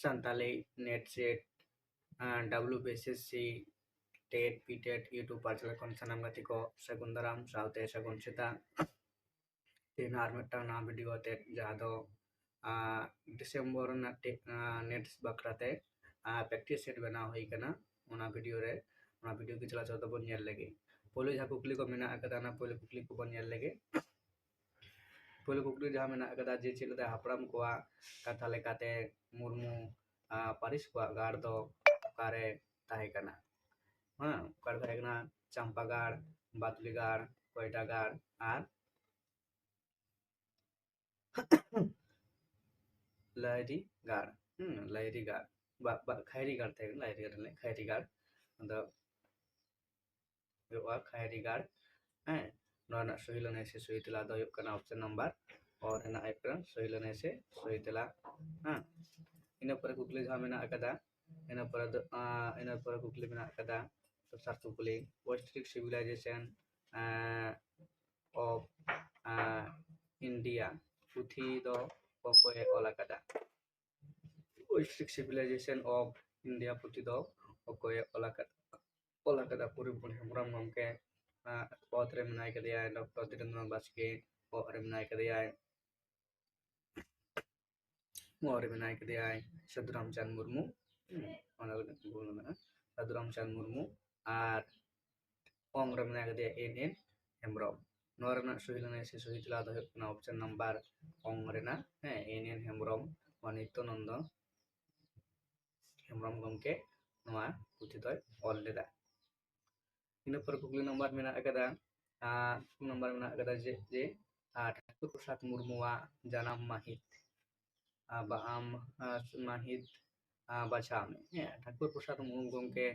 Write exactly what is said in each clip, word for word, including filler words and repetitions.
Santali net set, W B S S C, TET, P TET YouTube ᱯᱟᱨᱪᱟᱞ ᱠᱷᱚᱱ ᱥᱟᱱᱟᱢ ᱜᱟᱛᱮ ᱠᱚ ᱥᱟᱹᱜᱩᱱ ᱫᱟᱨᱟᱢ ᱥᱟᱶᱛᱮ ᱥᱟᱹᱜᱩᱱ ᱥᱮᱛᱟᱜ᱾ ᱛᱮᱦᱮᱧ ᱟᱨ ᱢᱤᱫᱴᱟᱝ ᱱᱟᱣᱟ ᱵᱷᱤᱰᱤᱭᱳ ᱟᱛᱮ, ᱡᱟᱦᱟᱸ ᱫᱚ ᱰᱤᱥᱮᱢᱵᱚᱨ ᱨᱮᱱᱟᱜ ᱱᱮᱴ ᱵᱟᱠᱷᱨᱟᱛᱮ ᱯᱨᱮᱠᱴᱤᱥ ᱥᱮᱴ ᱵᱮᱱᱟᱣ ᱦᱩᱭ ᱠᱟᱱᱟ᱾ ᱚᱱᱟ ᱵᱷᱤᱰᱤᱭᱳ ᱨᱮ, ᱚᱱᱟ ᱵᱷᱤᱰᱤᱭᱳ ᱜᱮ ᱪᱟᱞᱟᱣ ᱪᱟᱞᱟᱣ ᱛᱟᱵᱚᱱ ᱧᱮᱞ ᱞᱮᱜᱮ᱾ ᱯᱳᱭᱞᱳ ᱡᱟᱦᱟᱸ ᱠᱩᱠᱞᱤ ᱠᱚ ᱢᱮᱱᱟᱜ ᱟᱠᱟᱫᱟ, ᱚᱱᱟ ᱯᱳᱭᱞᱳ ᱠᱩᱠᱞᱤ ᱠᱚᱵᱚᱱ ᱧᱮᱞ ᱞᱮᱜᱮ᱾ ᱯᱳᱭᱞᱳ ᱠᱩᱠᱞᱤ ᱡᱟᱦᱟᱸ ᱢᱮᱱᱟᱜ ᱟᱠᱟᱫᱟ ᱡᱮ ᱪᱮᱫ ᱞᱮᱠᱟ ᱦᱟᱯᱲᱟᱢ ᱠᱚᱣᱟᱜ ᱠᱟᱛᱷᱟ ᱞᱮᱠᱟᱛᱮ ᱢᱩᱨᱢᱩ ᱯᱟᱹᱨᱤᱥ ᱠᱚᱣᱟᱜ ᱜᱟᱲ ᱫᱚ ᱚᱠᱟᱨᱮ ᱛᱟᱦᱮᱸ ᱠᱟᱱᱟ? ᱦᱮᱸ, ᱚᱠᱟᱨᱮ ᱛᱟᱦᱮᱸ ᱠᱟᱱᱟ? ᱪᱟᱢᱯᱟᱜᱟᱲ, ᱵᱟᱫᱩᱞᱤᱜᱟᱲ, ᱠᱚᱭᱰᱟᱜᱟᱲ ᱟᱨ ᱞᱟᱭᱨᱤᱜᱟᱲ᱾ ᱦᱩᱸ, ᱞᱟᱭᱨᱤᱜᱟᱲ᱾ ᱵᱟ, ᱵᱟ, ᱠᱷᱟᱭᱨᱤᱜᱟᱲ ᱛᱟᱦᱮᱸ ᱠᱟᱱᱟ, ᱞᱟᱭᱨᱤᱜᱟᱲ ᱞᱟᱹᱭ, ᱠᱷᱟᱭᱨᱤᱜᱟᱲ᱾ ᱟᱫᱚ ᱦᱩᱭᱩᱜᱼᱟ ᱠᱷᱟᱭᱨᱤᱜᱟᱲ᱾ ᱦᱮᱸ, ᱱᱚᱣᱟ ᱨᱮᱱᱟᱜ ᱥᱚᱦᱤ ᱞᱟᱹᱱᱟᱹᱭ ᱥᱮ ᱥᱚᱦᱤ ᱛᱮᱞᱟ ᱫᱚ ᱦᱩᱭᱩᱜ ᱠᱟᱱᱟ ᱚᱯᱥᱮᱱ ᱱᱟᱢᱵᱟᱨ ᱚ ᱨᱮᱱᱟᱜ ᱦᱩᱭᱩᱜ ᱠᱟᱱᱟ ᱥᱚᱦᱤ ᱞᱟᱹᱱᱟᱹᱭ ᱥᱮ ᱥᱚᱦᱤ ᱛᱮᱞᱟ᱾ ᱦᱮᱸ, ᱤᱱᱟᱹ ᱯᱚᱨᱮ ᱠᱩᱠᱞᱤ ᱡᱟᱦᱟᱸ ᱢᱮᱱᱟᱜ ᱟᱠᱟᱫᱟ, ᱤᱱᱟᱹ ᱯᱚᱨᱮ ᱫᱚ ᱤᱱᱟᱹ ᱯᱚᱨᱮ ᱠᱩᱠᱞᱤ ᱢᱮᱱᱟᱜ ᱟᱠᱟᱫᱟ ᱫᱚᱥᱟᱨ ᱠᱩᱠᱞᱤ, Western civilization of India ᱯᱩᱛᱷᱤ ᱫᱚ ᱚᱠᱚᱭᱮ ᱚᱞ ᱟᱠᱟᱫᱟ? Western civilization of India ᱯᱩᱛᱷᱤ ᱫᱚ ᱚᱠᱚᱭᱮ ᱚᱞ ᱟᱠᱟᱫᱟ? ᱚᱞ ᱟᱠᱟᱫᱟ ᱯᱚᱨᱤᱢᱚᱞ ᱦᱮᱢᱵᱨᱚᱢ ᱜᱚᱢᱠᱮ᱾ ᱚᱛ ᱨᱮ ᱢᱮᱱᱟᱭ ᱠᱟᱫᱮᱭᱟ ᱰᱚᱠᱴᱚᱨ ᱫᱷᱤᱨᱮᱱᱫᱨᱚᱱᱟᱛᱷ ᱵᱟᱥᱠᱮ, ᱚᱜ ᱨᱮ ᱢᱮᱱᱟᱭ ᱠᱟᱫᱮᱭᱟᱭ ᱚᱜ ᱨᱮ ᱢᱮᱱᱟᱭ ᱠᱟᱫᱮᱭᱟᱭ ᱥᱟᱹᱫᱷᱩ ᱨᱟᱢᱪᱟᱸᱫᱽ ᱢᱩᱨᱢᱩ᱾ ᱦᱩᱸ, ᱚᱱᱟ ᱞᱟᱹᱜᱤᱫ ᱵᱷᱩᱞ ᱢᱮᱱᱟᱜᱼᱟ, ᱥᱟᱹᱫᱷᱩ ᱨᱟᱢᱪᱟᱸᱫᱽ ᱢᱩᱨᱢᱩ᱾ ᱟᱨ ᱚᱝ ᱨᱮ ᱢᱮᱱᱟᱭ ᱠᱟᱫᱮᱭᱟ ᱮᱱ ᱮᱱ ᱦᱮᱢᱵᱨᱚᱢ᱾ ᱱᱚᱣᱟ ᱨᱮᱱᱟᱜ ᱥᱚᱦᱤ ᱞᱟᱹᱱᱟᱹᱭ ᱥᱮ ᱥᱚᱦᱤ ᱛᱮᱞᱟ ᱫᱚ ᱦᱩᱭᱩᱜ ᱠᱟᱱᱟ ᱚᱯᱥᱮᱱ ᱱᱟᱢᱵᱟᱨ ᱚᱝ ᱨᱮᱱᱟᱜ, ᱦᱮᱸ, ᱮᱱ ᱮᱱ ᱦᱮᱢᱵᱨᱚᱢ ᱵᱟ ᱱᱤᱛᱭᱟᱱᱚᱱᱫᱚ ᱦᱮᱢᱵᱨᱚᱢ ᱜᱚᱢᱠᱮ ᱱᱚᱣᱟ ᱯᱩᱛᱷᱤ ᱫᱚᱭ ᱚᱞ ᱞᱮᱫᱟ᱾ ᱤᱱᱟᱹ ᱯᱚᱨᱮ ᱠᱩᱠᱞᱤ ᱱᱟᱢᱵᱟᱨ ᱢᱮᱱᱟᱜ ᱟᱠᱟᱫᱟ, ᱟᱨ ᱱᱟᱢᱵᱟᱨ ᱢᱮᱱᱟᱜ ᱟᱠᱟᱫᱟ ᱡᱮ, ᱡᱮ, ᱟᱨ ᱴᱷᱟᱠᱩᱨ ᱯᱨᱚᱥᱟᱫᱽ ᱢᱩᱨᱢᱩᱣᱟᱜ ᱡᱟᱱᱟᱢ ᱢᱟᱹᱦᱤᱛ, ᱟᱨ ᱵᱟ ᱟᱢ, ᱟᱨ ᱢᱟᱹᱦᱤᱛ, ᱟᱨ ᱵᱟᱪᱷᱟᱣ ᱢᱮ᱾ ᱦᱮᱸ, ᱴᱷᱟᱠᱩᱨ ᱯᱨᱚᱥᱟᱫᱽ ᱢᱩᱨᱢᱩ ᱜᱚᱢᱠᱮ,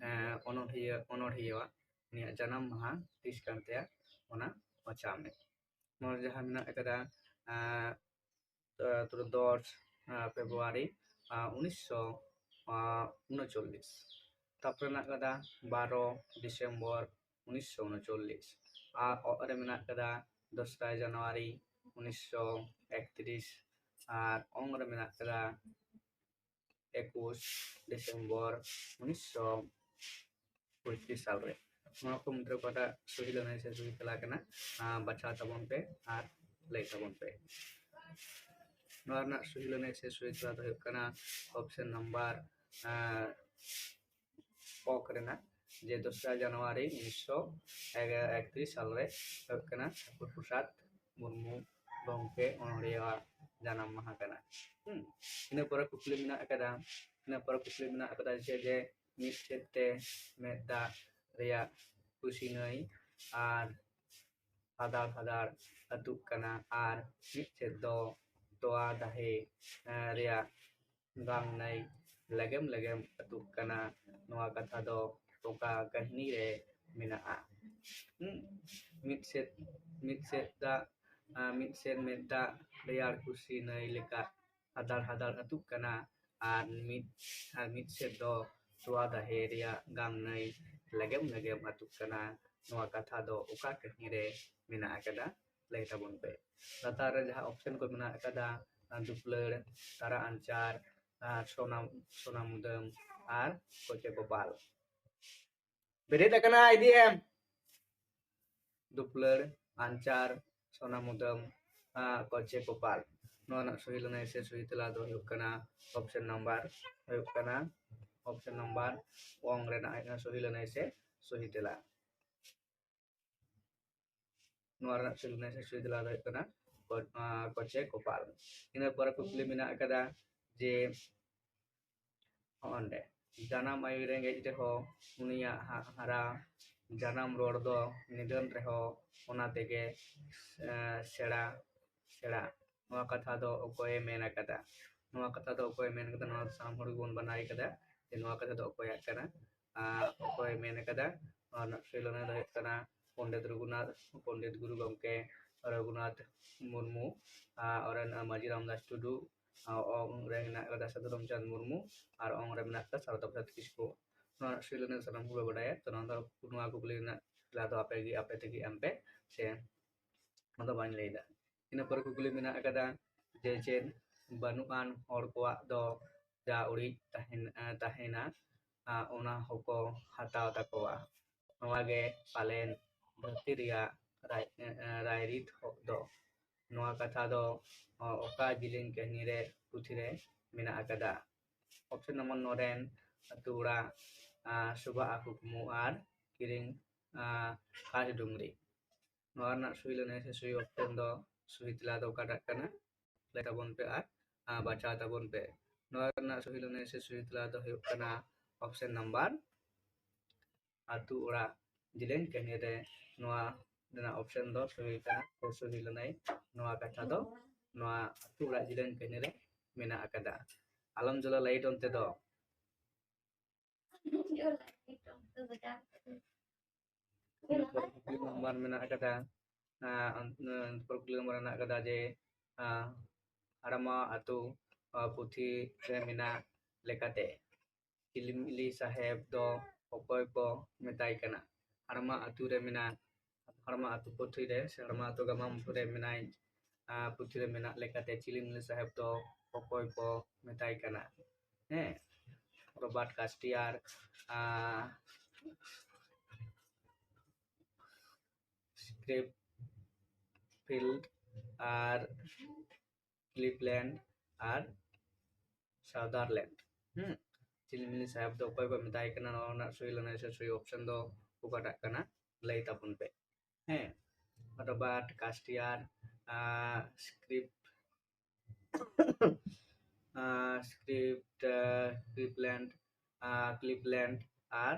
ᱮᱸ, ᱚᱱᱚᱬᱦᱤᱭᱟᱹ, ᱚᱱᱚᱬᱦᱤᱭᱟᱹᱣᱟᱜ ᱩᱱᱤᱭᱟᱜ ᱡᱟᱱᱟᱢ ᱢᱟᱦᱟ ᱛᱤᱥ ᱠᱟᱱ ᱛᱟᱭᱟ, ᱚᱱᱟ ᱵᱟᱪᱷᱟᱣ ᱢᱮ᱾ ᱱᱚᱣᱟ ᱡᱟᱦᱟᱸ ᱢᱮᱱᱟᱜ ᱟᱠᱟᱫᱟ, ᱮᱸ, ᱛᱚ, ᱫᱚᱥ, ᱟᱸ, ᱯᱷᱮᱵᱽᱨᱩᱣᱟᱨᱤ, ᱟᱸ, ᱩᱱᱤᱥᱥᱚ ᱩᱱᱚᱪᱚᱞᱞᱤᱥ᱾ ᱛᱟᱨᱯᱚᱨᱮ ᱢᱮᱱᱟᱜ ᱟᱠᱟᱫᱟ ᱵᱟᱨᱚ ᱰᱤᱥᱮᱢᱵᱚᱨ ᱩᱱᱤᱥᱥᱚ ᱩᱱᱚᱪᱚᱞᱞᱤᱥ᱾ ᱟᱨ ᱚᱜ ᱨᱮ ᱢᱮᱱᱟᱜ ᱟᱠᱟᱫᱟ ᱫᱚᱥᱨᱟ ᱡᱟᱱᱩᱣᱟᱨᱤ ᱩᱱᱤᱥᱥᱚ ᱮᱠᱛᱨᱤᱥ᱾ ᱟᱨ ᱚᱝ ᱨᱮ ᱢᱮᱱᱟᱜ ᱟᱠᱟᱫᱟ ᱮᱠᱩᱥ ᱰᱤᱥᱮᱢᱵᱚᱨ ᱩᱱᱤᱥᱥᱚ ᱯᱚᱸᱭᱛᱨᱤᱥ ᱥᱟᱞ ᱨᱮ᱾ ᱱᱚᱣᱟ ᱠᱚ ᱢᱩᱫᱽᱨᱮ ᱚᱠᱟᱴᱟᱜ ᱥᱚᱦᱤ ᱞᱟᱹᱱᱟᱹᱭ ᱥᱮ ᱥᱚᱦᱤ ᱛᱮᱞᱟ ᱠᱟᱱᱟ, ᱟᱸ, ᱵᱟᱪᱷᱟᱣ ᱛᱟᱵᱚᱱ ᱯᱮ ᱟᱨ ᱞᱟᱹᱭ ᱛᱟᱵᱚᱱ ᱯᱮ᱾ ᱱᱚᱣᱟ ᱨᱮᱱᱟᱜ ᱥᱚᱦᱤ ᱞᱟᱹᱱᱟᱹᱭ ᱥᱮ ᱥᱚᱦᱤ ᱛᱮᱞᱟ ᱫᱚ ᱦᱩᱭᱩᱜ ᱠᱟᱱᱟ ᱚᱯᱥᱮᱱ ᱱᱟᱢᱵᱟᱨ, ᱟᱸ, ᱚᱠ ᱨᱮᱱᱟᱜ, ᱡᱮ ᱫᱚᱥᱨᱟ ᱡᱟᱱᱩᱣᱟᱨᱤ ᱩᱱᱤᱥᱥᱚ ᱮᱠᱛᱨᱤᱥ ᱥᱟᱞ ᱨᱮ ᱦᱩᱭᱩᱜ ᱠᱟᱱᱟ ᱴᱷᱟᱠᱩᱨ ᱯᱨᱚᱥᱟᱫᱽ ᱢᱩᱨᱢᱩ ᱜᱚᱢᱠᱮ ᱚᱱᱚᱲᱦᱤᱭᱟᱹᱣᱟᱜ ᱡᱟᱱᱟᱢ ᱢᱟᱦᱟ ᱠᱟᱱᱟ᱾ ᱦᱩᱸ, ᱤᱱᱟᱹ ᱯᱚᱨᱮ ᱠᱩᱠᱞᱤ ᱢᱮᱱᱟᱜ ᱟᱠᱟᱫᱟ, ᱤᱱᱟᱹ ᱯᱚᱨᱮ ᱠᱩᱠᱞᱤ ᱢᱮᱱᱟᱜ ᱟᱠᱟᱫᱟ ᱡᱮ, ᱡᱮ ᱢᱤᱫ ᱥᱮᱫ ᱛᱮ ᱢᱮᱫ ᱫᱟᱜ ᱨᱮᱭᱟᱜ ᱠᱩᱥᱤ ᱱᱟᱹᱭ ᱟᱨ ᱦᱟᱫᱟᱲ ᱦᱟᱫᱟᱲ ᱟᱹᱛᱩᱜ ᱠᱟᱱᱟ ᱟᱨ ᱢᱤᱫ ᱥᱮᱫ ᱫᱚ ᱛᱚᱣᱟ ᱫᱟᱦᱮ, ᱮᱸ, ᱨᱮᱭᱟᱜ ᱜᱟᱝ ᱱᱟᱹᱭ ᱞᱮᱜᱮᱢ ᱞᱮᱜᱮᱢ ᱟᱹᱛᱩᱜ ᱠᱟᱱᱟ᱾ ᱱᱚᱣᱟ ᱠᱟᱛᱷᱟ ᱫᱚ ᱚᱠᱟ ᱠᱟᱹᱦᱱᱤ ᱨᱮ ᱢᱮᱱᱟᱜᱼᱟ? ᱦᱩᱸ? ᱢᱤᱫ ᱥᱮᱫ, ᱢᱤᱫ ᱥᱮᱫ ᱫᱟᱜ, ᱟᱸ, ᱢᱤᱫ ᱥᱮᱫ ᱢᱮᱫ ᱫᱟᱜ ᱨᱮᱭᱟᱲ ᱠᱩᱥᱤ ᱱᱟᱹᱭ ᱞᱮᱠᱟ ᱦᱟᱫᱟᱲ ᱦᱟᱫᱟᱲ ᱟᱹᱛᱩᱜ ᱠᱟᱱᱟ ᱟᱨ ᱢᱤᱫ, ᱟᱨ ᱢᱤᱫ ᱥᱮᱫ ᱫᱚ ᱛᱚᱣᱟ ᱫᱟᱦᱮ ᱨᱮᱭᱟᱜ ᱜᱟᱝ ᱱᱟᱹᱭ ᱞᱮᱜᱮᱢ ᱞᱮᱜᱮᱢ ᱟᱹᱛᱩᱜ ᱠᱟᱱᱟ᱾ ᱱᱚᱣᱟ ᱠᱟᱛᱷᱟ ᱫᱚ ᱚᱠᱟ ᱠᱟᱹᱦᱱᱤ ᱨᱮ ᱢᱮᱱᱟᱜ ᱟᱠᱟᱫᱟ? ᱞᱟᱹᱭ ᱛᱟᱵᱚᱱ ᱯᱮ᱾ ᱞᱟᱛᱟᱨ ᱨᱮ ᱡᱟᱦᱟᱸ ᱚᱯᱥᱮᱱ ᱠᱚ ᱢᱮᱱᱟᱜ ᱟᱠᱟᱫᱟ, ᱟᱸ, ᱫᱩᱯᱞᱟᱹᱲ, ᱛᱟᱨᱟ ᱟᱧᱪᱟᱨ, ᱟᱨ ᱥᱚᱱᱟ, ᱥᱚᱱᱟ ᱢᱩᱫᱟᱹᱢ ᱟᱨ ᱠᱚᱪᱮ ᱠᱚᱯᱟᱞ᱾ ᱵᱮᱨᱮᱫ ᱟᱠᱟᱱᱟ ᱤᱫᱤ ᱮᱢ᱾ ᱫᱩᱯᱞᱟᱹᱲ, ᱟᱧᱪᱟᱨ, ᱥᱚᱱᱟ ᱢᱩᱫᱟᱹᱢ, ᱟᱸ, ᱠᱚᱪᱮ ᱠᱚᱯᱟᱞ᱾ ᱱᱚᱣᱟ ᱨᱮᱱᱟᱜ ᱥᱚᱦᱤ ᱞᱟᱹᱱᱟᱹᱭ ᱥᱮ ᱥᱚᱦᱤ ᱛᱮᱞᱟ ᱫᱚ ᱦᱩᱭᱩᱜ ᱠᱟᱱᱟ ᱚᱯᱥᱮᱱ ᱱᱟᱢᱵᱟᱨ, ᱦᱩᱭᱩᱜ ᱠᱟᱱᱟ ᱚᱯᱥᱮᱱ ᱱᱟᱢᱵᱟᱨ ᱚᱝ ᱨᱮᱱᱟᱜ ᱦᱩᱭᱩᱜ ᱠᱟᱱᱟ ᱥᱚᱦᱤ ᱞᱟᱹᱱᱟᱹᱭ ᱥᱮ ᱥᱚᱦᱤ ᱛᱮᱞᱟ᱾ ᱱᱚᱣᱟ ᱨᱮᱱᱟᱜ ᱥᱚᱦᱤ ᱞᱟᱹᱱᱟᱹᱭ ᱥᱮ ᱥᱚᱦᱤ ᱛᱮᱞᱟ ᱫᱚ ᱦᱩᱭᱩᱜ ᱠᱟᱱᱟ ᱠᱚ-, ᱟᱸ, ᱠᱚᱪᱮ ᱠᱚᱯᱟᱞ᱾ ᱤᱱᱟᱹ ᱯᱚᱨᱮ ᱠᱩᱠᱞᱤ ᱢᱮᱱᱟᱜ ᱟᱠᱟᱫᱟ ᱡᱮ ᱦᱚᱸᱜᱼᱚᱸᱰᱮ, ᱡᱟᱱᱟᱢ ᱟᱭᱳᱭ ᱨᱮᱸᱜᱮᱡ ᱨᱮᱦᱚᱸ ᱩᱱᱤᱭᱟᱜ ᱦᱟ-, ᱦᱟᱨᱟ, ᱡᱟᱱᱟᱢ ᱨᱚᱲ ᱫᱚ ᱱᱤᱫᱷᱟᱹᱱ ᱨᱮᱦᱚᱸ ᱚᱱᱟ ᱛᱮᱜᱮ, ᱮᱸ, ᱥᱮᱬᱟ, ᱥᱮᱬᱟ᱾ ᱱᱚᱣᱟ ᱠᱟᱛᱷᱟ ᱫᱚ ᱚᱠᱚᱭᱮ ᱢᱮᱱ ᱟᱠᱟᱫᱟ? ᱱᱚᱣᱟ ᱠᱟᱛᱷᱟ ᱫᱚ ᱚᱠᱚᱭᱮ ᱢᱮᱱ ᱟᱠᱟᱫᱟ? ᱱᱚᱣᱟ ᱫᱚ ᱥᱟᱱᱟᱢ ᱦᱚᱲ ᱜᱮᱵᱚᱱ ᱵᱟᱰᱟᱭ ᱟᱠᱟᱫᱟ ᱡᱮ ᱱᱚᱣᱟ ᱠᱟᱛᱷᱟ ᱫᱚ ᱚᱠᱚᱭᱟᱜ ᱠᱟᱱᱟ᱾ ᱟᱨ ᱚᱠᱚᱭᱮ ᱢᱮᱱ ᱟᱠᱟᱫᱟ? ᱱᱚᱣᱟ ᱨᱮᱱᱟᱜ ᱥᱚᱦᱤ ᱞᱟᱹᱱᱟᱹᱭ ᱫᱚ ᱦᱩᱭᱩᱜ ᱠᱟᱱᱟ ᱯᱚᱱᱰᱤᱛ ᱨᱚᱜᱷᱩᱱᱟᱛᱷ, ᱯᱚᱱᱰᱤᱛ ᱜᱩᱨᱩ ᱜᱚᱢᱠᱮ ᱨᱚᱜᱷᱩᱱᱟᱛᱷ ᱢᱩᱨᱢᱩ, ᱟᱨ ᱚᱨᱮᱱ ᱢᱟᱹᱡᱷᱤ ᱨᱟᱢᱫᱟᱥ ᱴᱩᱰᱩ, ᱟᱨ ᱚᱝ ᱨᱮ ᱢᱮᱱᱟᱜ ᱟᱠᱟᱫᱟ ᱥᱟᱹᱫᱷᱩ ᱨᱟᱢᱪᱟᱸᱫᱽ ᱢᱩᱨᱢᱩ, ᱟᱨ ᱚᱝ ᱨᱮ ᱢᱮᱱᱟᱜ ᱟᱠᱟᱫᱟ ᱥᱟᱨᱚᱫᱟ ᱯᱨᱚᱥᱟᱫᱽ ᱠᱤᱥᱠᱩ᱾ ᱱᱚᱣᱟ ᱨᱮᱱᱟᱜ ᱥᱚᱦᱤ ᱞᱟᱹᱱᱟᱹᱭ ᱥᱟᱱᱟᱢ ᱠᱚᱜᱮ ᱵᱟᱰᱟᱭᱟ᱾ ᱛᱚ ᱱᱚᱣᱟ ᱫᱚ, ᱱᱚᱣᱟ ᱠᱩᱠᱞᱤ ᱨᱮᱱᱟᱜ ᱛᱮᱞᱟ ᱫᱚ ᱟᱯᱮ ᱜᱮ, ᱟᱯᱮ ᱛᱮᱜᱮ ᱮᱢ ᱯᱮ, ᱥᱮ ᱚᱱᱟ ᱫᱚ ᱵᱟᱹᱧ ᱞᱟᱹᱭᱫᱟ᱾ ᱤᱱᱟᱹ ᱯᱚᱨᱮ ᱠᱩᱠᱞᱤ ᱢᱮᱱᱟᱜ ᱟᱠᱟᱫᱟ ᱡᱮ ᱪᱮᱫ ᱵᱟᱹᱱᱩᱜ ᱟᱱ ᱦᱚᱲ ᱠᱚᱣᱟᱜ ᱫᱚ ᱡᱟ ᱩᱰᱤᱡ ᱛᱟᱦᱮᱱ ᱛᱟᱦᱮᱱᱟ, ᱚᱱᱟ ᱦᱚᱸᱠᱚ ᱦᱟᱛᱟᱣ ᱛᱟᱠᱚᱣᱟ᱾ ᱱᱚᱣᱟ ᱜᱮ ᱯᱟᱞᱮᱱ ᱫᱷᱟᱹᱨᱛᱤ ᱨᱮᱭᱟᱜ ᱨᱟᱭ ᱨᱟᱭᱨᱤᱛ ᱫᱚ᱾ ᱱᱚᱣᱟ ᱠᱟᱛᱷᱟ ᱫᱚ ᱚᱠᱟ ᱡᱤᱞᱤᱧ ᱠᱟᱹᱦᱱᱤ ᱨᱮ ᱯᱩᱛᱷᱤ ᱨᱮ ᱢᱮᱱᱟᱜ ᱟᱠᱟᱫᱟ? ᱚᱯᱥᱮᱱ ᱱᱚᱢᱵᱚᱨ ᱱᱚ ᱨᱮᱱ ᱟᱹᱛᱩ ᱚᱲᱟᱜ, ᱥᱚᱵᱷᱟᱜᱼᱟ ᱠᱩᱠᱢᱩ ᱟᱨ ᱠᱤᱨᱤᱧ ᱠᱟᱴ ᱰᱩᱝᱨᱤ᱾ ᱱᱚᱣᱟ ᱨᱮᱱᱟᱜ ᱥᱩᱦᱤ ᱞᱟᱹᱱᱟᱹᱭ ᱥᱮ ᱥᱩᱦᱤ ᱚᱯᱥᱮᱱ ᱫᱚ, ᱥᱩᱦᱤ ᱛᱮᱞᱟ ᱫᱚ ᱚᱠᱟᱴᱟᱜ ᱠᱟᱱᱟ? ᱞᱟᱹᱭ ᱛᱟᱵᱚᱱ ᱯᱮ ᱟᱨ ᱵᱟᱪᱷᱟᱣ ᱛᱟᱵᱚᱱ ᱯᱮ᱾ ᱱᱚᱣᱟ ᱨᱮᱱᱟᱜ ᱥᱩᱦᱤ ᱞᱟᱹᱱᱟᱹᱭ ᱥᱮ ᱥᱩᱦᱤ ᱛᱮᱞᱟ ᱫᱚ ᱦᱩᱭᱩᱜ ᱠᱟᱱᱟ ᱚᱯᱥᱮᱱ ᱱᱟᱢᱵᱟᱨ ᱟᱹᱛᱩ ᱚᱲᱟᱜ ᱡᱤᱞᱤᱧ ᱠᱟᱹᱦᱱᱤ ᱨᱮ᱾ ᱱᱚᱣᱟ ᱨᱮᱱᱟᱜ ᱚᱯᱥᱮᱱ ᱫᱚ ᱥᱩᱦᱤ ᱠᱟᱱᱟ, ᱥᱮ ᱥᱩᱦᱤ ᱞᱟᱹᱱᱟᱹᱭ ᱱᱚᱣᱟ ᱠᱟᱛᱷᱟ ᱫᱚ ᱱᱚᱣᱟ ᱟᱹᱛᱩ ᱚᱲᱟᱜ ᱡᱤᱞᱤᱧ ᱠᱟᱹᱦᱱᱤ ᱨᱮ ᱢᱮᱱᱟᱜ ᱟᱠᱟᱫᱟ᱾ ᱟᱞᱚᱢ ᱡᱚᱞᱟ ᱞᱟᱭᱤᱴ ᱚᱱᱛᱮ ᱫᱚ᱾ ᱤᱱᱟᱹ ᱯᱚᱨ ᱠᱩᱠᱞᱤ ᱱᱟᱢᱵᱟᱨ ᱢᱮᱱᱟᱜ ᱟᱠᱟᱫᱟ, ᱟᱸ, ᱤᱱᱟᱹ ᱯᱚᱨ ᱠᱩᱠᱞᱤ ᱱᱟᱢᱵᱟᱨ ᱢᱮᱱᱟᱜ ᱟᱠᱟᱫᱟ ᱡᱮ, ᱟᱸ, ᱦᱟᱲᱟᱢᱟᱜ ᱟᱹᱛᱩ, ᱟᱸ, ᱯᱩᱛᱷᱤ ᱨᱮ ᱢᱮᱱᱟᱜ ᱞᱮᱠᱟᱛᱮ ᱪᱤᱞᱤᱢᱤᱞᱤ ᱥᱟᱦᱮᱵᱽ ᱫᱚ ᱚᱠᱚᱭ ᱠᱚ ᱢᱮᱛᱟᱭ ᱠᱟᱱᱟ? ᱦᱟᱲᱟᱢᱟᱜ ᱟᱹᱛᱩ ᱨᱮ ᱢᱮᱱᱟᱜ, ᱦᱟᱲᱟᱢᱟᱜ ᱟᱹᱛᱩ ᱯᱩᱛᱷᱤ ᱨᱮ ᱥᱮ ᱦᱟᱲᱟᱢᱟᱜ ᱟᱹᱛᱩ ᱜᱟᱢᱟᱢ ᱨᱮ ᱢᱮᱱᱟᱭ, ᱟᱸ, ᱯᱩᱛᱷᱤ ᱨᱮ ᱢᱮᱱᱟᱜ ᱞᱮᱠᱟᱛᱮ ᱪᱤᱞᱤᱢᱤᱞᱤ ᱥᱟᱦᱮᱵᱽ ᱫᱚ ᱚᱠᱚᱭ ᱠᱚ ᱢᱮᱛᱟᱭ ᱠᱟᱱᱟ? ᱦᱮᱸ, ᱨᱚᱵᱟᱨᱴ ᱠᱟᱥᱴᱤᱭᱟᱨ, ᱟᱸ, ᱥᱠᱨᱤᱯ ᱯᱷᱤᱞᱰ ᱟᱨ ᱠᱞᱤᱯᱞᱮᱱᱰ ᱟᱨ ᱥᱟᱫᱟᱨᱞᱮᱱᱰ᱾ ᱦᱩᱸ, ᱪᱤᱞᱤᱢᱤᱞᱤ ᱥᱟᱦᱮᱵᱽ ᱫᱚ ᱚᱠᱚᱭ ᱠᱚ ᱢᱮᱛᱟᱭ ᱠᱟᱱᱟ? ᱱᱚᱣᱟ ᱨᱮᱱᱟᱜ ᱥᱩᱦᱤ ᱞᱟᱹᱱᱟᱹᱭ ᱥᱮ ᱥᱩᱦᱤ ᱚᱯᱥᱮᱱ ᱫᱚ ᱚᱠᱟᱴᱟᱜ ᱠᱟᱱᱟ? ᱞᱟᱹᱭ ᱛᱟᱵᱚᱱ ᱯᱮ᱾ ᱦᱮᱸ, ᱨᱚᱵᱟᱨᱴ ᱠᱟᱥᱴᱤᱭᱟᱨ, ᱟᱸ, ᱥᱠᱨᱤᱯ, ᱟᱸ, ᱥᱠᱨᱤᱯᱴ, ᱟᱸ, ᱠᱞᱤᱯᱞᱮᱱᱰ, ᱟᱸ, ᱠᱞᱤᱯᱞᱮᱱᱰ ᱟᱨ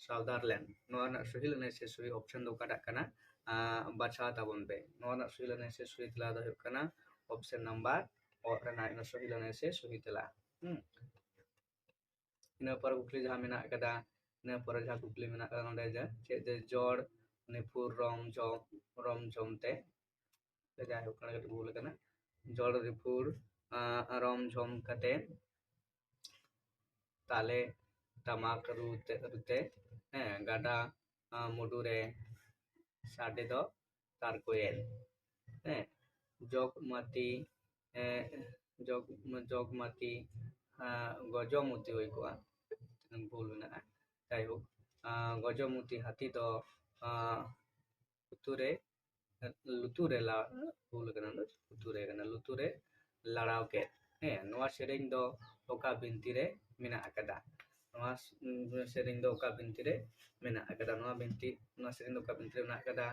ᱥᱟᱫᱟᱨᱞᱮᱱᱰ᱾ ᱱᱚᱣᱟ ᱨᱮᱱᱟᱜ ᱥᱩᱦᱤ ᱞᱟᱹᱱᱟᱹᱭ ᱥᱮ ᱥᱩᱦᱤ ᱚᱯᱥᱮᱱ ᱫᱚ ᱚᱠᱟᱴᱟᱜ ᱠᱟᱱᱟ? ᱟᱸ, ᱵᱟᱪᱷᱟᱣ ᱛᱟᱵᱚᱱ ᱯᱮ᱾ ᱱᱚᱣᱟ ᱨᱮᱱᱟᱜ ᱥᱩᱦᱤ ᱞᱟᱹᱱᱟᱹᱭ ᱥᱮ ᱥᱩᱦᱤ ᱛᱮᱞᱟ ᱫᱚ ᱦᱩᱭᱩᱜ ᱠᱟᱱᱟ ᱚᱯᱥᱮᱱ ᱱᱟᱢᱵᱟᱨ ᱚ ᱨᱮᱱᱟᱜ ᱥᱩᱦᱤ ᱞᱟᱹᱱᱟᱹᱭ ᱥᱮ ᱥᱩᱦᱤ ᱛᱮᱞᱟ᱾ ᱦᱩᱸ᱾ ᱤᱱᱟᱹ ᱯᱚᱨᱮ ᱠᱩᱠᱞᱤ ᱡᱟᱦᱟᱸ ᱢᱮᱱᱟᱜ ᱟᱠᱟᱫᱟ, ᱤᱱᱟᱹ ᱯᱚᱨᱮ ᱡᱟᱦᱟᱸ ᱠᱩᱠᱞᱤ ᱢᱮᱱᱟᱜ ᱟᱠᱟᱫᱟ ᱱᱚᱰᱮ ᱡᱮ, ᱪᱮᱫ ᱡᱮ ᱡᱚᱲ ᱱᱤᱯᱷᱩᱨ ᱨᱚᱢ ᱡᱚᱢ, ᱨᱚᱢ ᱡᱚᱢ ᱛᱮ? ᱡᱟᱭᱦᱳᱠ, ᱚᱸᱰᱮ ᱠᱟᱹᱴᱤᱡ ᱵᱷᱩᱞ ᱟᱠᱟᱱᱟ᱾ ᱡᱚᱲ ᱱᱤᱯᱷᱩᱨ, ᱟᱸ, ᱨᱚᱢ ᱡᱚᱢ ᱠᱟᱛᱮ ᱛᱟᱞᱮ ᱴᱟᱢᱟᱠ ᱨᱩ ᱛᱮ, ᱨᱩ ᱛᱮ, ᱦᱮᱸ, ᱜᱟᱰᱟ, ᱟᱸ, ᱢᱩᱰᱩ ᱨᱮ ᱥᱟᱰᱮ ᱫᱚ ᱛᱟᱨᱠᱚᱭᱮᱞ᱾ ᱦᱮᱸ, ᱡᱚᱜᱽᱢᱟᱛᱤ, ᱮᱸ, ᱡᱚᱜᱽ-, ᱡᱚᱜᱽᱢᱟᱛᱤ, ᱜᱚᱡᱚᱢᱩᱛᱤ ᱦᱩᱭ ᱠᱚᱜᱼᱟ, ᱵᱷᱩᱞ ᱢᱮᱱᱟᱜᱼᱟ᱾ ᱡᱟᱭᱦᱳᱠ, ᱜᱚᱡᱚᱢᱩᱛᱤ ᱦᱟᱹᱛᱤ ᱫᱚ ᱞᱩᱛᱩᱨ ᱨᱮ, ᱞᱩᱛᱩᱨ ᱨᱮ ᱞᱟ-, ᱵᱷᱩᱞ ᱠᱟᱱᱟ, ᱞᱩᱛᱩᱨ ᱨᱮ ᱠᱟᱱᱟ, ᱞᱩᱛᱩᱨ ᱨᱮ ᱞᱟᱲᱟᱣ ᱠᱮᱫ᱾ ᱦᱮᱸ, ᱱᱚᱣᱟ ᱥᱮᱨᱮᱧ ᱫᱚ ᱚᱠᱟ ᱵᱤᱱᱛᱤ ᱨᱮ ᱢᱮᱱᱟᱜ ᱟᱠᱟᱫᱟ? ᱱᱚᱣᱟ ᱥᱮᱨᱮᱧ ᱫᱚ ᱚᱠᱟ ᱵᱤᱱᱛᱤ ᱨᱮ ᱢᱮᱱᱟᱜ ᱟᱠᱟᱫᱟ? ᱱᱚᱣᱟ ᱵᱤᱱᱛᱤ, ᱱᱚᱣᱟ ᱥᱮᱨᱮᱧ ᱫᱚ ᱚᱠᱟ ᱵᱤᱱᱛᱤ ᱨᱮ ᱢᱮᱱᱟᱜ ᱟᱠᱟᱫᱟ?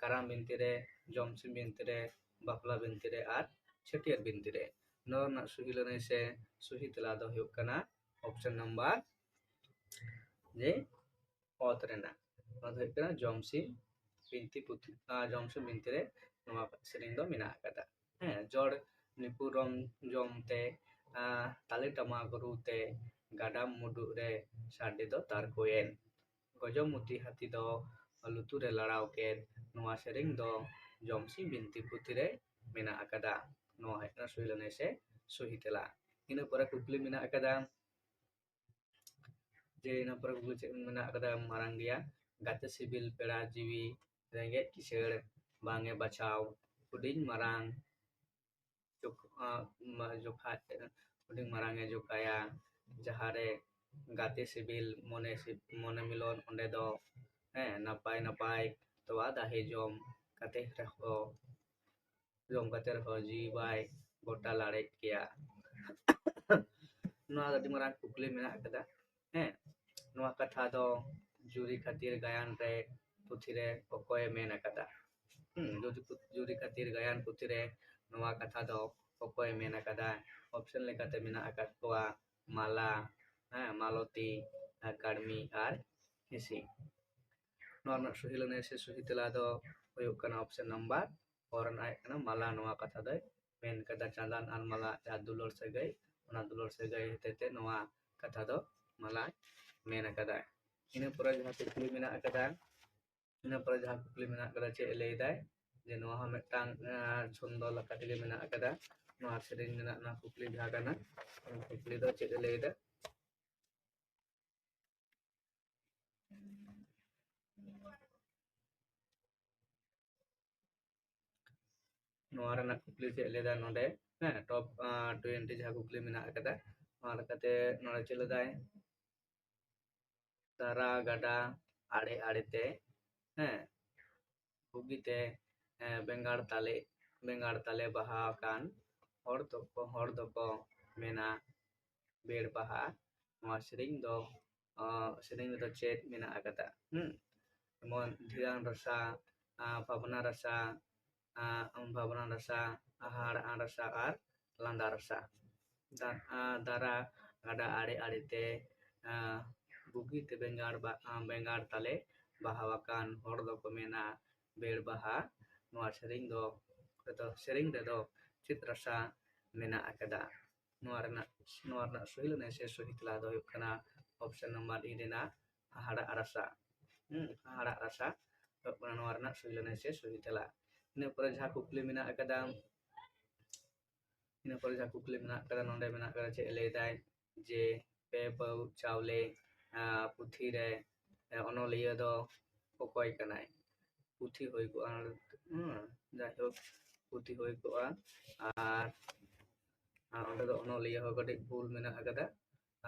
ᱠᱟᱨᱟᱢ ᱵᱤᱱᱛᱤ ᱨᱮ, ᱡᱚᱢᱥᱤᱢ ᱵᱤᱱᱛᱤ ᱨᱮ, ᱵᱟᱯᱞᱟ ᱵᱤᱱᱛᱤ ᱨᱮ ᱟᱨ ᱪᱷᱟᱹᱴᱭᱟᱹᱨ ᱵᱤᱱᱛᱤ ᱨᱮ᱾ ᱱᱚᱣᱟ ᱨᱮᱱᱟᱜ ᱥᱩᱦᱤ ᱞᱟᱹᱱᱟᱹᱭ ᱥᱮ ᱥᱩᱦᱤ ᱛᱮᱞᱟ ᱫᱚ ᱦᱩᱭᱩᱜ ᱠᱟᱱᱟ option number ᱡᱮ ᱚᱛ ᱨᱮᱱᱟᱜ᱾ ᱱᱚᱣᱟ ᱫᱚ ᱦᱩᱭᱩᱜ ᱠᱟᱱᱟ ᱡᱚᱢᱥᱤᱢ ᱵᱤᱱᱛᱤ ᱯᱩᱛᱷᱤ, ᱡᱚᱢᱥᱤᱢ ᱵᱤᱱᱛᱤ ᱨᱮ ᱱᱚᱣᱟ ᱥᱮᱨᱮᱧ ᱫᱚ ᱢᱮᱱᱟᱜ ᱟᱠᱟᱫᱟ᱾ ᱦᱮᱸ, ᱡᱚᱲ ᱱᱤᱯᱩᱨᱚᱢ ᱡᱚᱢ ᱛᱮ, ᱛᱟᱞᱮ ᱴᱟᱢᱟᱠ ᱨᱩ ᱛᱮ, ᱜᱟᱰᱟ ᱢᱩᱰᱩᱜ ᱨᱮ ᱥᱟᱰᱮ ᱫᱚ ᱛᱟᱨᱠᱚᱭᱮᱱ᱾ ᱜᱚᱡᱚᱢᱩᱛᱤ ᱦᱟᱹᱛᱤ ᱫᱚ ᱞᱩᱛᱩᱨ ᱨᱮ ᱞᱟᱲᱟᱣ ᱠᱮᱫ᱾ ᱱᱚᱣᱟ ᱥᱮᱨᱮᱧ ᱫᱚ ᱡᱚᱢᱥᱤᱢ ᱵᱤᱱᱛᱤ ᱯᱩᱛᱷᱤ ᱨᱮ ᱢᱮᱱᱟᱜ ᱟᱠᱟᱫᱟ᱾ ᱱᱚᱣᱟ ᱦᱩᱭᱩᱜ ᱠᱟᱱᱟ ᱥᱩᱦᱤ ᱞᱟᱹᱱᱟᱹᱭ ᱥᱮ ᱥᱩᱦᱤ ᱛᱮᱞᱟ᱾ ᱤᱱᱟᱹ ᱯᱚᱨᱮ ᱠᱩᱠᱞᱤ ᱢᱮᱱᱟᱜ ᱟᱠᱟᱫᱟ ᱡᱮ, ᱤᱱᱟᱹ ᱯᱚᱨᱮ ᱠᱩᱠᱞᱤ ᱪᱮᱫ ᱢᱮᱱᱟᱜ ᱟᱠᱟᱫᱟ? ᱢᱟᱨᱟᱝ ᱜᱮᱭᱟ᱾ ᱜᱟᱛᱮ ᱥᱤᱵᱤᱞ, ᱯᱮᱲᱟ ᱡᱤᱣᱤ, ᱨᱮᱸᱜᱮᱡ ᱠᱤᱥᱟᱹᱲ, ᱵᱟᱝ ᱮ ᱵᱟᱪᱷᱟᱣ, ᱦᱩᱰᱤᱧ ᱢᱟᱨᱟᱝ ᱡᱚᱠᱷᱟ ᱦᱩᱰᱤᱧ ᱢᱟᱨᱟᱝ ᱮ ᱡᱚᱠᱷᱟᱭᱟ᱾ ᱡᱟᱦᱟᱸᱨᱮ ᱜᱟᱛᱮ ᱥᱤᱵᱤᱞ, ᱢᱚᱱᱮ ᱢᱚᱱᱮ ᱢᱤᱞᱚᱱ, ᱚᱸᱰᱮ ᱫᱚ ᱦᱮᱸ ᱱᱟᱯᱟᱭ ᱱᱟᱯᱟᱭ ᱛᱚᱣᱟ ᱫᱟᱦᱮ ᱡᱚᱢ ᱠᱟᱛᱮ ᱨᱮᱦᱚᱸ ᱡᱚᱢ ᱠᱟᱛᱮ ᱨᱮᱦᱚᱸ ᱡᱤᱣᱤ ᱵᱟᱭ ᱜᱚᱴᱟ ᱞᱟᱲᱮᱡ ᱠᱮᱭᱟ᱾ ᱱᱚᱣᱟ ᱟᱹᱰᱤ ᱢᱟᱨᱟᱝ ᱠᱩᱠᱞᱤ ᱢᱮᱱᱟᱜ ᱟᱠᱟᱫᱟ᱾ ᱦᱮᱸ, ᱱᱚᱣᱟ ᱠᱟᱛᱷᱟ ᱫᱚ ᱡᱩᱨᱤ ᱠᱷᱟᱹᱛᱤᱨ ᱜᱟᱭᱟᱱ ᱨᱮ ᱯᱩᱛᱷᱤ ᱨᱮ ᱚᱠᱚᱭᱮ ᱢᱮᱱ ᱟᱠᱟᱫᱟ? ᱦᱩᱸ, ᱡᱩᱨᱤ ᱠᱷᱟᱹ-, ᱡᱩᱨᱤ ᱠᱷᱟᱹᱛᱤᱨ ᱜᱟᱭᱟᱱ ᱯᱩᱛᱷᱤ ᱨᱮ ᱱᱚᱣᱟ ᱠᱟᱛᱷᱟ ᱫᱚ ᱚᱠᱚᱭᱮ ᱢᱮᱱ ᱟᱠᱟᱫᱟ? Option ᱞᱮᱠᱟᱛᱮ ᱢᱮᱱᱟᱜ ᱟᱠᱟᱫ ᱠᱚᱣᱟ ᱢᱟᱞᱟ, ᱦᱮᱸ, ᱢᱟᱞᱚᱛᱤ, ᱠᱟᱹᱲᱢᱤ ᱟᱨ ᱦᱤᱸᱥᱤ᱾ ᱱᱚᱣᱟ ᱨᱮᱱᱟᱜ ᱥᱩᱦᱤ ᱞᱟᱹᱱᱟᱹᱭ ᱥᱮ ᱥᱩᱦᱤ ᱛᱮᱞᱟ ᱫᱚ ᱦᱩᱭᱩᱜ ᱠᱟᱱᱟ option number four ᱨᱮᱱᱟᱜ ᱦᱩᱭᱩᱜ ᱠᱟᱱᱟ ᱢᱟᱞᱟ᱾ ᱱᱚᱣᱟ ᱠᱟᱛᱷᱟ ᱫᱚᱭ ᱢᱮᱱ ᱠᱟᱫᱟ ᱪᱟᱸᱫᱟᱱ ᱟᱨ ᱢᱟᱞᱟ, ᱡᱟᱦᱟᱸ ᱫᱩᱞᱟᱹᱲ ᱥᱟᱹᱜᱟᱹᱭ, ᱚᱱᱟ ᱫᱩᱞᱟᱹᱲ ᱥᱟᱹᱜᱟᱹᱭ ᱦᱚᱛᱮᱛᱮ ᱱᱚᱣᱟ ᱠᱟᱛᱷᱟ ᱫᱚ ᱢᱟᱞᱟᱭ ᱢᱮᱱ ᱟᱠᱟᱫᱟ᱾ ᱤᱱᱟᱹ ᱯᱚᱨᱮ ᱡᱟᱦᱟᱸ ᱠᱩᱠᱞᱤ ᱢᱮᱱᱟᱜ ᱟᱠᱟᱫᱟ, ᱤᱱᱟᱹ ᱯᱚᱨᱮ ᱡᱟᱦᱟᱸ ᱠᱩᱠᱞᱤ ᱢᱮᱱᱟᱜ ᱟᱠᱟᱫᱟ, ᱪᱮᱫ ᱮ ᱞᱟᱹᱭ ᱮᱫᱟᱭ ᱡᱮ ᱱᱚᱣᱟ ᱦᱚᱸ ᱢᱤᱫᱴᱟᱝ, ᱟᱸ, ᱪᱷᱚᱱᱫᱚ ᱞᱮᱠᱟ ᱛᱮᱜᱮ ᱢᱮᱱᱟᱜ ᱟᱠᱟᱫᱟ᱾ ᱱᱚᱣᱟ ᱥᱮᱨᱮᱧ ᱨᱮᱱᱟᱜ ᱱᱚᱣᱟ ᱠᱩᱠᱞᱤ ᱡᱟᱦᱟᱸ ᱠᱟᱱᱟ, ᱚᱱᱟ ᱠᱩᱠᱞᱤ ᱫᱚ ᱪᱮᱫ ᱮ ᱞᱟᱹᱭ ᱮᱫᱟ? ᱱᱚᱣᱟ ᱨᱮᱱᱟᱜ ᱠᱩᱠᱞᱤ ᱪᱮᱫ ᱞᱟᱹᱭ ᱮᱫᱟ ᱱᱚᱰᱮ, ᱦᱮᱸ, top, ᱟᱸ, twenty ᱡᱟᱦᱟᱸ ᱠᱩᱠᱞᱤ ᱢᱮᱱᱟᱜ ᱟᱠᱟᱫᱟ, ᱚᱱᱟ ᱞᱮᱠᱟᱛᱮ ᱱᱚᱰᱮ ᱪᱮᱫ ᱞᱮᱫᱟᱭ, ᱫᱟᱨᱟ ᱜᱟᱰᱟ ᱟᱲᱮ ᱟᱲᱮᱛᱮ, ᱦᱮᱸ, ᱵᱩᱜᱤᱛᱮ, ᱦᱮᱸ, ᱵᱮᱸᱜᱟᱲ ᱛᱟᱞᱮ, ᱵᱮᱸᱜᱟᱲ ᱛᱟᱞᱮ ᱵᱟᱦᱟ ᱟᱠᱟᱱ ᱦᱚᱲ ᱫᱚᱠᱚ, ᱦᱚᱲ ᱫᱚᱠᱚ ᱢᱮᱱᱟ ᱵᱮᱲ ᱵᱟᱦᱟ᱾ ᱱᱚᱣᱟ ᱥᱮᱨᱮᱧ ᱫᱚ, ᱟᱸ, ᱥᱮᱨᱮᱧ ᱨᱮᱫᱚ ᱪᱮᱫ ᱢᱮᱱᱟᱜ ᱟᱠᱟᱫᱟ? ᱦᱩᱸ, ᱡᱮᱢᱚᱱ ᱫᱷᱤᱨᱟᱱ ᱨᱟᱥᱟ, ᱟᱸ, ᱵᱷᱟᱵᱽᱱᱟ ᱨᱟᱥᱟ, ᱟᱸ, ᱵᱷᱟᱵᱽᱱᱟ ᱨᱟᱥᱟ, ᱦᱟᱦᱟᱲᱟᱜ ᱨᱟᱥᱟ ᱟᱨ ᱞᱟᱸᱫᱟ ᱨᱟᱥᱟ᱾ ᱫᱟ-, ᱟᱸ, ᱫᱟᱨᱟ ᱜᱟᱰᱟ ᱟᱲᱮ ᱟᱲᱮᱛᱮ, ᱟᱸ, ᱵᱩᱜᱤᱛᱮ ᱵᱮᱸᱜᱟᱲ ᱵᱟ-, ᱟᱸ, ᱵᱮᱸᱜᱟᱲ ᱛᱟᱞᱮ ᱵᱟᱦᱟ ᱟᱠᱟᱱ ᱦᱚᱲ ᱫᱚᱠᱚ ᱢᱮᱱᱟ ᱵᱮᱲ ᱵᱟᱦᱟ᱾ ᱱᱚᱣᱟ ᱥᱮᱨᱮᱧ ᱫᱚ, ᱨᱮᱫᱚ, ᱥᱮᱨᱮᱧ ᱨᱮᱫᱚ ᱪᱮᱫ ᱨᱟᱥᱟ ᱢᱮᱱᱟᱜ ᱟᱠᱟᱫᱟ? ᱱᱚᱣᱟ ᱨᱮᱱᱟᱜ, ᱱᱚᱣᱟ ᱨᱮᱱᱟᱜ ᱥᱚᱦᱤ ᱞᱟᱹᱱᱟᱹᱭ ᱥᱮ ᱥᱚᱦᱤ ᱛᱮᱞᱟ ᱫᱚ ᱦᱩᱭᱩᱜ ᱠᱟᱱᱟ option number E ᱨᱮᱱᱟᱜ ᱦᱟᱦᱟᱲᱟᱜ ᱨᱟᱥᱟ᱾ ᱦᱩᱸ, ᱦᱟᱦᱟᱲᱟᱜ ᱨᱟᱥᱟ ᱦᱩᱭᱩᱜ ᱠᱟᱱᱟ ᱱᱚᱣᱟ ᱨᱮᱱᱟᱜ ᱥᱚᱦᱤ ᱞᱟᱹᱱᱟᱹᱭ ᱥᱮ ᱥᱚᱦᱤ ᱛᱮᱞᱟ᱾ ᱤᱱᱟᱹ ᱯᱚᱨᱮ ᱡᱟᱦᱟᱸ ᱠᱩᱠᱞᱤ ᱢᱮᱱᱟᱜ ᱟᱠᱟᱫᱟ, ᱤᱱᱟᱹ ᱯᱚᱨᱮ ᱡᱟᱦᱟᱸ ᱠᱩᱠᱞᱤ ᱢᱮᱱᱟᱜ ᱟᱠᱟᱫᱟ, ᱱᱚᱰᱮ ᱢᱮᱱᱟᱜ ᱟᱠᱟᱫᱟ, ᱪᱮᱫ ᱮ ᱞᱟᱹᱭ ᱫᱟᱭ ᱡᱮ ᱯᱮ ᱯᱟᱹᱣ ᱪᱟᱣᱞᱮ, ᱟᱸ, ᱯᱩᱛᱷᱤ ᱨᱮ, ᱮ, ᱚᱱᱚᱞᱤᱭᱟᱹ ᱫᱚ ᱚᱠᱚᱭ ᱠᱟᱱᱟᱭ? ᱯᱩᱛᱷᱤ ᱦᱩᱭ ᱠᱚᱜᱼᱟ, ᱦᱩᱸ, ᱡᱟᱭᱦᱳᱠ, ᱯᱩᱛᱷᱤ ᱦᱩᱭ ᱠᱚᱜᱼᱟ᱾ ᱟᱨ, ᱟᱨ ᱚᱸᱰᱮ ᱫᱚ ᱚᱱᱚᱞᱤᱭᱟᱹ ᱦᱚᱸ ᱠᱟᱹᱴᱤᱡ ᱵᱷᱩᱞ ᱢᱮᱱᱟᱜ ᱟᱠᱟᱫᱟ᱾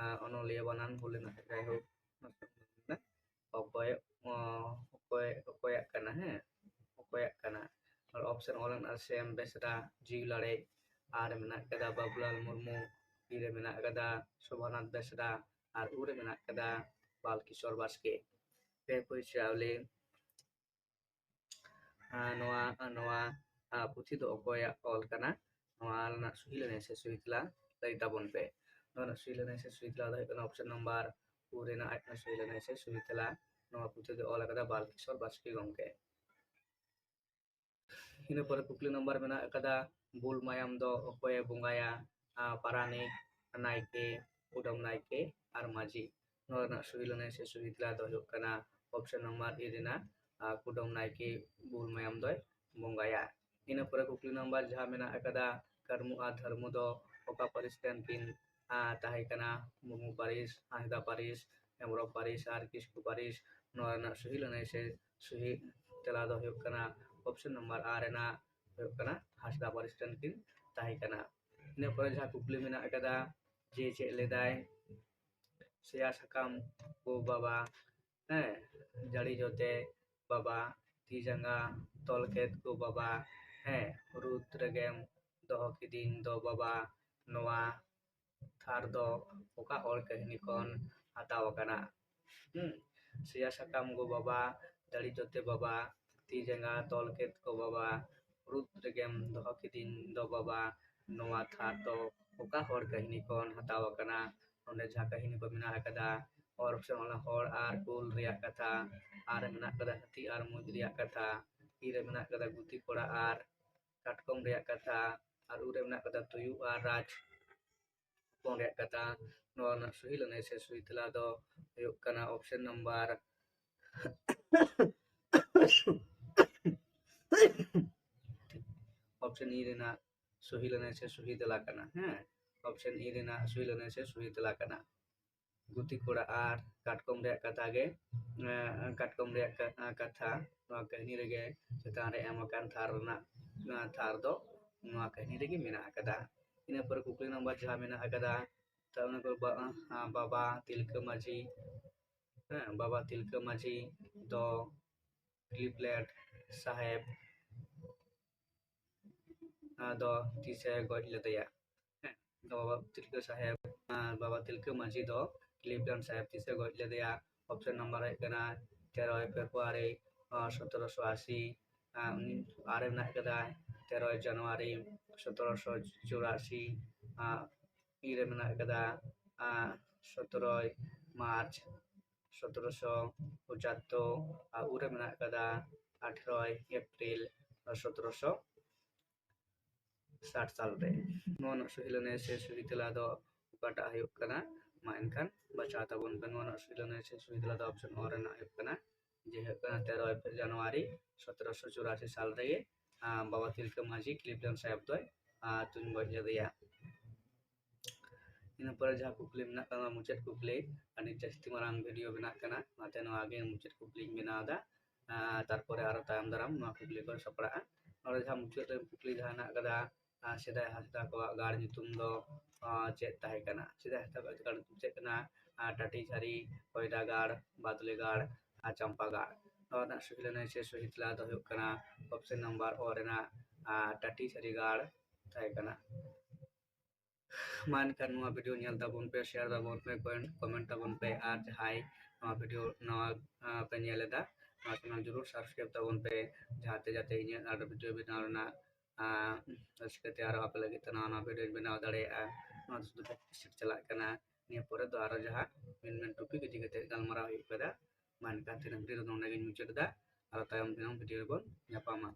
ᱟᱨ ᱚᱱᱚᱞᱤᱭᱟᱹ ᱵᱟᱱᱟᱱ ᱵᱷᱩᱞ ᱢᱮᱱᱟᱜ ᱟᱠᱟᱫᱟ, ᱡᱟᱭᱦᱳᱠ, ᱚᱠᱚᱭ, ᱚ, ᱚᱠᱚᱭ, ᱚᱠᱚᱭᱟᱜ ᱠᱟᱱᱟ, ᱦᱮᱸ, ᱚᱠᱚᱭᱟᱜ ᱠᱟᱱᱟ? ᱟᱨ option ᱚᱞ ᱢᱮᱱᱟᱜᱼᱟ ᱥᱮᱢ ᱵᱮᱥᱨᱟ, ᱡᱤᱣᱤ ᱞᱟᱲᱮᱡ, ᱟᱨ ᱢᱮᱱᱟᱜ ᱟᱠᱟᱫᱟ ᱵᱟᱵᱩᱞᱟᱞ ᱢᱩᱨᱢᱩ, B ᱨᱮ ᱢᱮᱱᱟᱜ ᱟᱠᱟᱫᱟ ᱥᱳᱵᱷᱟᱱᱟᱛᱷ ᱵᱮᱥᱨᱟ, ᱟᱨ U ᱨᱮ ᱢᱮᱱᱟᱜ ᱟᱠᱟᱫᱟ ᱵᱟᱞᱠᱤᱥᱳᱨ ᱵᱟᱥᱠᱮ᱾ ᱯᱮ ᱯᱟᱹᱣ ᱪᱟᱣᱞᱮ, ᱟᱸ, ᱱᱚᱣᱟ, ᱱᱚᱣᱟ, ᱟᱸ, ᱯᱩᱛᱷᱤ ᱫᱚ ᱚᱠᱚᱭᱟᱜ ᱚᱞ ᱠᱟᱱᱟ? ᱱᱚᱣᱟ ᱨᱮᱱᱟᱜ ᱥᱚᱦᱤ ᱞᱟᱹᱱᱟᱹᱭ ᱥᱮ ᱥᱚᱦᱤ ᱛᱮᱞᱟ ᱞᱟᱹᱭ ᱛᱟᱵᱚᱱ ᱯᱮ᱾ ᱱᱚᱣᱟ ᱨᱮᱱᱟᱜ ᱥᱚᱦᱤ ᱞᱟᱹᱱᱟᱹᱭ ᱥᱮ ᱥᱚᱦᱤ ᱛᱮᱞᱟ ᱫᱚ ᱦᱩᱭᱩᱜ ᱠᱟᱱᱟ option number U ᱨᱮᱱᱟᱜ ᱟᱡ ᱥᱚᱦᱤ ᱞᱟᱹᱱᱟᱹᱭ ᱥᱮ ᱥᱚᱦᱤ ᱛᱮᱞᱟ᱾ ᱱᱚᱣᱟ ᱯᱩᱛᱷᱤ ᱫᱚ ᱚᱞ ᱟᱠᱟᱫᱟ ᱵᱟᱞᱠᱤᱥᱳᱨ ᱵᱟᱥᱠᱮ ᱜᱚᱢᱠᱮ᱾ ᱤᱱᱟᱹ ᱯᱚᱨᱮ ᱠᱩᱠᱞᱤ ᱱᱟᱢᱵᱟᱨ ᱢᱮᱱᱟᱜ ᱟᱠᱟᱫᱟ, ᱵᱩᱞ ᱢᱟᱭᱟᱢ ᱫᱚ ᱚᱠᱚᱭᱮ ᱵᱚᱸᱜᱟᱭᱟ? ᱟᱸ, ᱯᱟᱨᱟᱱᱤᱠ, ᱱᱟᱭᱠᱮ, ᱠᱩᱰᱟᱹᱢ ᱱᱟᱭᱠᱮ ᱟᱨ ᱢᱟᱹᱡᱷᱤ᱾ ᱱᱚᱣᱟ ᱨᱮᱱᱟᱜ ᱥᱚᱦᱤ ᱞᱟᱹᱱᱟᱹᱭ ᱥᱮ ᱥᱚᱦᱤ ᱛᱮᱞᱟ ᱫᱚ ᱦᱩᱭᱩᱜ ᱠᱟᱱᱟ option number A ᱨᱮᱱᱟᱜ, ᱟᱸ, ᱠᱩᱰᱟᱹᱢ ᱱᱟᱭᱠᱮ ᱵᱩᱞ ᱢᱟᱭᱟᱢ ᱫᱚᱭ ᱵᱚᱸᱜᱟᱭᱟ᱾ ᱤᱱᱟᱹ ᱯᱚᱨᱮ ᱠᱩᱠᱞᱤ ᱱᱟᱢᱵᱟᱨ ᱡᱟᱦᱟᱸ ᱢᱮᱱᱟᱜ ᱟᱠᱟᱫᱟ, ᱠᱟᱹᱨᱢᱩ ᱟᱨ ᱫᱷᱟᱹᱨᱢᱩ ᱫᱚ ᱚᱠᱟ ᱯᱟᱹᱨᱤᱥ ᱨᱮᱱ ᱠᱤᱱ, ᱟᱸ, ᱛᱟᱦᱮᱸ ᱠᱟᱱᱟ? ᱢᱩᱨᱢᱩ ᱯᱟᱹᱨᱤᱥ, ᱦᱟᱸᱥᱫᱟ ᱯᱟᱹᱨᱤᱥ, ᱦᱮᱢᱵᱽᱨᱚᱢ ᱯᱟᱹᱨᱤᱥ ᱟᱨ ᱠᱤᱥᱠᱩ ᱯᱟᱹᱨᱤᱥ᱾ ᱱᱚᱣᱟ ᱨᱮᱱᱟᱜ ᱥᱚᱦᱤ ᱞᱟᱹᱱᱟᱹᱭ ᱥᱮ ᱥᱚᱦᱤ ᱛᱮᱞᱟ ᱫᱚ ᱦᱩᱭᱩᱜ ᱠᱟᱱᱟ option number A ᱨᱮᱱᱟᱜ ᱦᱩᱭᱩᱜ ᱠᱟᱱᱟ ᱦᱟᱸᱥᱫᱟ ᱯᱟᱹᱨᱤᱥ ᱨᱮᱱ ᱠᱤᱱ ᱛᱟᱦᱮᱸ ᱠᱟᱱᱟ᱾ ᱤᱱᱟᱹ ᱯᱚᱨᱮ ᱡᱟᱦᱟᱸ ᱠᱩᱠᱞᱤ ᱢᱮᱱᱟᱜ ᱟᱠᱟᱫᱟ, ᱡᱮ ᱪᱮᱫ ᱞᱮᱫᱟᱭ, ᱥᱮᱭᱟ ᱥᱟᱠᱟᱢ ᱠᱚ ᱵᱟᱵᱟ, ᱦᱮᱸ, ᱡᱟᱹᱲᱤ ᱡᱚᱛᱮ ᱵᱟᱵᱟ, ᱛᱤ ᱡᱟᱸᱜᱟ ᱛᱚᱞ ᱠᱮᱫ ᱠᱚ ᱵᱟᱵᱟ, ᱦᱮᱸ, ᱨᱩᱫ ᱨᱮᱜᱮᱢ ᱫᱚᱦᱚ ᱠᱤᱫᱤᱧ ᱫᱚ ᱵᱟᱵᱟ, ᱱᱚᱣᱟ ᱛᱷᱟᱨ ᱫᱚ ᱚᱠᱟ ᱦᱚᱲ ᱠᱟᱹᱦᱱᱤ ᱠᱷᱚᱱ ᱦᱟᱛᱟᱣ ᱟᱠᱟᱱᱟ? ᱦᱩᱸ, ᱥᱮᱭᱟ ᱥᱟᱠᱟᱢ ᱜᱚ ᱵᱟᱵᱟ, ᱡᱟᱹᱲᱤ ᱡᱚᱛᱮ ᱵᱟᱵᱟ, ᱛᱤ ᱡᱟᱸᱜᱟ ᱛᱚᱞ ᱠᱮᱫ ᱠᱚ ᱵᱟᱵᱟ, ᱨᱩᱫ ᱨᱮᱜᱮᱢ ᱫᱚᱦᱚ ᱠᱤᱫᱤᱧ ᱫᱚ ᱵᱟᱵᱟ, ᱱᱚᱣᱟ ᱛᱷᱟᱨ ᱫᱚ ᱚᱠᱟ ᱦᱚᱲ ᱠᱟᱹᱦᱱᱤ ᱠᱷᱚᱱ ᱦᱟᱛᱟᱣ ᱟᱠᱟᱱᱟ? ᱚᱸᱰᱮ ᱡᱟᱦᱟᱸ ᱠᱟᱹᱦᱱᱤ ᱠᱚ ᱢᱮᱱᱟᱜ ᱟᱠᱟᱫᱟ, ᱚᱨ ᱥᱮ ᱚᱱᱟ ᱦᱚᱲ ᱟᱨ ᱩᱞ ᱨᱮᱭᱟᱜ ᱠᱟᱛᱷᱟ, ᱟᱨ ᱢᱮᱱᱟᱜ ᱟᱠᱟᱫᱟ ᱦᱟᱹᱛᱤ ᱟᱨ ᱢᱩᱸᱡ ᱨᱮᱭᱟᱜ ᱠᱟᱛᱷᱟ, ᱤ ᱨᱮ ᱢᱮᱱᱟᱜ ᱟᱠᱟᱫᱟ ᱜᱩᱛᱤ ᱠᱚᱲᱟ ᱟᱨ ᱠᱟᱴᱠᱚᱢ ᱨᱮᱭᱟᱜ ᱠᱟᱛᱷᱟ, ᱟᱨ ᱩ ᱨᱮ ᱢᱮᱱᱟᱜ ᱟᱠᱟᱫᱟ ᱛᱩᱭᱩ ᱟᱨ ᱨᱟᱡᱽ ᱦᱚᱯᱚᱱ ᱨᱮᱭᱟᱜ ᱠᱟᱛᱷᱟ᱾ ᱱᱚᱣᱟ ᱨᱮᱱᱟᱜ ᱥᱚᱦᱤ ᱞᱟᱹᱱᱟᱹᱭ ᱥᱮ ᱥᱚᱦᱤ ᱛᱮᱞᱟ ᱫᱚ ᱦᱩᱭᱩᱜ ᱠᱟᱱᱟ option number, option E ᱨᱮᱱᱟᱜ ᱥᱚᱦᱤ ᱞᱟᱹᱱᱟᱹᱭ ᱥᱮ ᱥᱚᱦᱤ ᱛᱮᱞᱟ ᱠᱟᱱᱟ᱾ ᱦᱮᱸ, option E ᱨᱮᱱᱟᱜ ᱥᱚᱦᱤ ᱞᱟᱹᱱᱟᱹᱭ ᱥᱮ ᱥᱚᱦᱤ ᱛᱮᱞᱟ ᱠᱟᱱᱟ᱾ ᱜᱩᱛᱤ ᱠᱚᱲᱟ ᱟᱨ ᱠᱟᱴᱠᱚᱢ ᱨᱮᱭᱟᱜ ᱠᱟᱛᱷᱟ ᱜᱮ, ᱮᱸ, ᱠᱟᱴᱠᱚᱢ ᱨᱮᱭᱟᱜ ᱠᱟ-, ᱠᱟᱛᱷᱟ ᱱᱚᱣᱟ ᱠᱟᱹᱦᱱᱤ ᱨᱮᱜᱮ ᱪᱮᱛᱟᱱ ᱨᱮ ᱮᱢ ᱟᱠᱟᱱ ᱛᱷᱟᱨ ᱨᱮᱱᱟᱜ, ᱮᱸ, ᱛᱷᱟᱨ ᱫᱚ ᱱᱚᱣᱟ ᱠᱟᱹᱦᱱᱤ ᱨᱮᱜᱮ ᱢᱮᱱᱟᱜ ᱟᱠᱟᱫᱟ᱾ ᱤᱱᱟᱹ ᱯᱚᱨᱮ ᱠᱩᱠᱞᱤ ᱱᱟᱢᱵᱟᱨ ᱡᱟᱦᱟᱸ ᱢᱮᱱᱟᱜ ᱟᱠᱟᱫᱟ, ᱛᱚ ᱚᱱᱟ ᱠᱚ ᱵᱟ-, ᱟᱸ, ᱵᱟᱵᱟ ᱛᱤᱞᱠᱟᱹ ᱢᱟᱹᱡᱷᱤ, ᱦᱮᱸ, ᱵᱟᱵᱟ ᱛᱤᱞᱠᱟᱹ ᱢᱟᱹᱡᱷᱤ ᱫᱚ ᱠᱞᱤᱵᱞᱮᱱᱰ ᱥᱟᱦᱮᱵᱽ, ᱟᱸ, ᱫᱚ ᱛᱤᱥᱮ ᱜᱚᱡ ᱞᱮᱫᱮᱭᱟ? ᱦᱮᱸ, ᱫᱚ ᱵᱟᱵᱟ ᱛᱤᱞᱠᱟᱹ ᱥᱟᱦᱮᱵᱽ, ᱟᱸ, ᱵᱟᱵᱟ ᱛᱤᱞᱠᱟᱹ ᱢᱟᱹᱡᱷᱤ ᱫᱚ ᱠᱞᱤᱵᱞᱮᱱᱰ ᱥᱟᱦᱮᱵᱽ ᱛᱤᱥᱮ ᱜᱚᱡ ᱞᱮᱫᱮᱭᱟ? option number ᱦᱩᱭᱩᱜ ᱠᱟᱱᱟ ᱛᱮᱨᱚᱭ ᱯᱷᱮᱵᱽᱨᱩᱣᱟᱨᱤ, ᱟᱸ, ᱥᱚᱛᱨᱚᱥᱚ ᱟᱥᱤ, ᱟᱸ, ᱩᱱᱤ ᱟᱨᱮ ᱢᱮᱱᱟᱜ ᱠᱟᱫᱟ ᱛᱮᱨᱚᱭ ᱡᱟᱱᱩᱣᱟᱨᱤ ᱥᱚᱛᱨᱚᱥᱚ ᱪᱩᱨᱟᱥᱤ, ᱟᱸ, ᱤ ᱨᱮ ᱢᱮᱱᱟᱜ ᱠᱟᱫᱟ, ᱟᱸ, ᱥᱚᱛᱨᱚᱭ ᱢᱟᱨᱪ ᱥᱚᱛᱨᱚᱥᱚ ᱯᱚᱸᱪᱟᱛᱛᱳᱨ, ᱟᱨ ᱩ ᱨᱮ ᱢᱮᱱᱟᱜ ᱠᱟᱫᱟ ᱟᱴᱷᱨᱚᱭ ᱮᱯᱨᱤᱞ ᱥᱚᱛᱨᱚᱥᱚ ᱥᱟᱴ ᱥᱟᱞ ᱨᱮ᱾ ᱱᱚᱣᱟ ᱨᱮᱱᱟᱜ ᱥᱚᱦᱤ ᱞᱟᱹᱱᱟᱹᱭ ᱥᱮ ᱥᱚᱦᱤ ᱛᱮᱞᱟ ᱫᱚ ᱚᱠᱟᱴᱟᱜ ᱦᱩᱭᱩᱜ ᱠᱟᱱᱟ? ᱢᱟ ᱮᱱᱠᱷᱟᱱ ᱵᱟᱪᱷᱟᱣ ᱛᱟᱵᱚᱱ ᱯᱮ᱾ ᱱᱚᱣᱟ ᱨᱮᱱᱟᱜ ᱥᱚᱦᱤ ᱞᱟᱹᱱᱟᱹᱭ ᱥᱮ ᱥᱚᱦᱤ ᱛᱮᱞᱟ ᱫᱚ option ᱚ ᱨᱮᱱᱟᱜ ᱦᱩᱭᱩᱜ ᱠᱟᱱᱟ, ᱡᱮ ᱦᱩᱭᱩᱜ ᱠᱟᱱᱟ ᱛᱮᱨᱚᱭ ᱡᱟᱱᱩᱣᱟᱨᱤ ᱥᱚᱛᱨᱚᱥᱚ ᱪᱩᱨᱟᱥᱤ ᱥᱟᱞ ᱨᱮᱜᱮ, ᱟᱸ, ᱵᱟᱵᱟ ᱛᱤᱞᱠᱟᱹ ᱢᱟᱹᱡᱷᱤ ᱠᱞᱤᱵᱞᱮᱱᱰ ᱥᱟᱦᱮᱵᱽ ᱫᱚᱭ, ᱟᱸ, ᱛᱩᱧ ᱜᱚᱡ ᱞᱮᱫᱮᱭᱟ᱾ ᱤᱱᱟᱹ ᱯᱚᱨᱮ ᱡᱟᱦᱟᱸ ᱠᱩᱠᱞᱤ ᱢᱮᱱᱟᱜ ᱠᱟᱫᱟ, ᱢᱩᱪᱟᱹᱫ ᱠᱩᱠᱞᱤ, ᱟᱹᱰᱤ ᱡᱟᱹᱥᱛᱤ ᱢᱟᱨᱟᱝ video ᱵᱮᱱᱟᱜ ᱠᱟᱱᱟ, ᱚᱱᱟᱛᱮ ᱱᱚᱣᱟ ᱜᱮ ᱢᱩᱪᱟᱹᱫ ᱠᱩᱠᱞᱤᱧ ᱵᱮᱱᱟᱣ ᱮᱫᱟ᱾ ᱟᱨ ᱛᱟᱨᱯᱚᱨᱮ ᱟᱨᱚ ᱛᱟᱭᱚᱢ ᱫᱟᱨᱟᱢ ᱱᱚᱣᱟ ᱠᱩᱠᱞᱤ ᱠᱚ ᱥᱟᱯᱲᱟᱜᱼᱟ᱾ ᱱᱚᱰᱮ ᱡᱟᱦᱟᱸ ᱢᱩᱪᱟᱹᱫ ᱨᱮ ᱠᱩᱠᱞᱤ ᱡᱟᱦᱟᱸ ᱦᱮᱱᱟᱜ ᱠᱟᱫᱟ, ᱟᱨ ᱥᱮᱫᱟᱭ ᱦᱟᱸᱥᱫᱟ ᱠᱚᱣᱟᱜ ᱜᱟᱲ ᱧᱩᱛᱩᱢ ᱫᱚ ᱟᱨ ᱪᱮᱫ ᱛᱟᱦᱮᱸ ᱠᱟᱱᱟ? ᱥᱮᱫᱟᱭ ᱦᱟᱸᱥᱫᱟ ᱠᱚᱣᱟᱜ ᱜᱟᱲ ᱧᱩᱛᱩᱢ ᱪᱮᱫ ᱠᱟᱱᱟ? ᱟᱨ ᱴᱟᱹᱴᱤ ᱡᱷᱟᱹᱨᱤ, ᱠᱚᱭᱰᱟ ᱜᱟᱲ, ᱵᱟᱫᱞᱤ ᱜᱟᱲ ᱟᱨ ᱪᱟᱢᱯᱟ ᱜᱟᱲ᱾ ᱱᱚᱣᱟ ᱨᱮᱱᱟᱜ ᱥᱚᱦᱤ ᱞᱮᱱᱟ ᱥᱮ ᱥᱚᱦᱤ ᱛᱮᱞᱟ ᱫᱚ ᱦᱩᱭᱩᱜ ᱠᱟᱱᱟ option number ᱚ ᱨᱮᱱᱟᱜ ᱟᱨ ᱴᱟᱹᱴᱤ ᱡᱷᱟᱹᱨᱤ ᱜᱟᱲ ᱛᱟᱦᱮᱸ ᱠᱟᱱᱟ᱾ ᱢᱟ ᱮᱱᱠᱷᱟᱱ ᱱᱚᱣᱟ video ᱧᱮᱞ ᱛᱟᱵᱚᱱ ᱯᱮ, share ᱛᱟᱵᱚᱱ ᱯᱮ, comment ᱛᱟᱵᱚᱱ ᱯᱮ, ᱟᱨ ᱡᱟᱦᱟᱸᱭ ᱱᱚᱣᱟ video ᱱᱚᱣᱟ ᱯᱮ ᱧᱮᱞ ᱮᱫᱟ, ᱱᱚᱣᱟ channel ᱡᱚᱨᱩᱨ subscribe ᱛᱟᱵᱚᱱ ᱯᱮ, ᱡᱟᱦᱟᱸᱛᱮ ᱡᱟᱛᱮ ᱤᱧᱟᱹᱜ ᱟᱨ video ᱵᱮᱱᱟᱣ ᱨᱮᱱᱟᱜ ᱨᱟᱹᱥᱠᱟᱹ ᱛᱮ ᱟᱨᱚ ᱟᱯᱮ ᱞᱟᱹᱜᱤᱫ ᱛᱮ ᱱᱟᱣᱟ ᱱᱟᱣᱟ video ᱵᱮᱱᱟᱣ ᱫᱟᱲᱮᱭᱟᱜᱼᱟ᱾ ᱱᱚᱣᱟ ᱫᱚ ᱥᱩᱫᱷᱩ practice ᱪᱟᱞᱟᱜ ᱠᱟᱱᱟ᱾ ᱱᱤᱭᱟᱹ ᱯᱚᱨᱮ ᱫᱚ ᱟᱨᱚ ᱡᱟᱦᱟᱸ main main topic ᱤᱫᱤ ᱠᱟᱛᱮ ᱜᱟᱞᱢᱟᱨᱟᱣ ᱦᱩᱭᱩᱜ ᱠᱟᱱᱟ᱾ ᱢᱟ ᱮᱱᱠᱷᱟᱱ ᱛᱮᱦᱮᱧ video ᱫᱚ ᱱᱚᱰᱮ ᱜᱤᱧ ᱢᱩᱪᱟᱹᱫ ᱮᱫᱟ᱾ ᱟᱨᱚ ᱛᱟᱭᱚᱢ ᱫᱤᱱᱟᱹᱢ video ᱨᱮᱵᱚᱱ ᱧᱟᱯᱟᱢᱟ᱾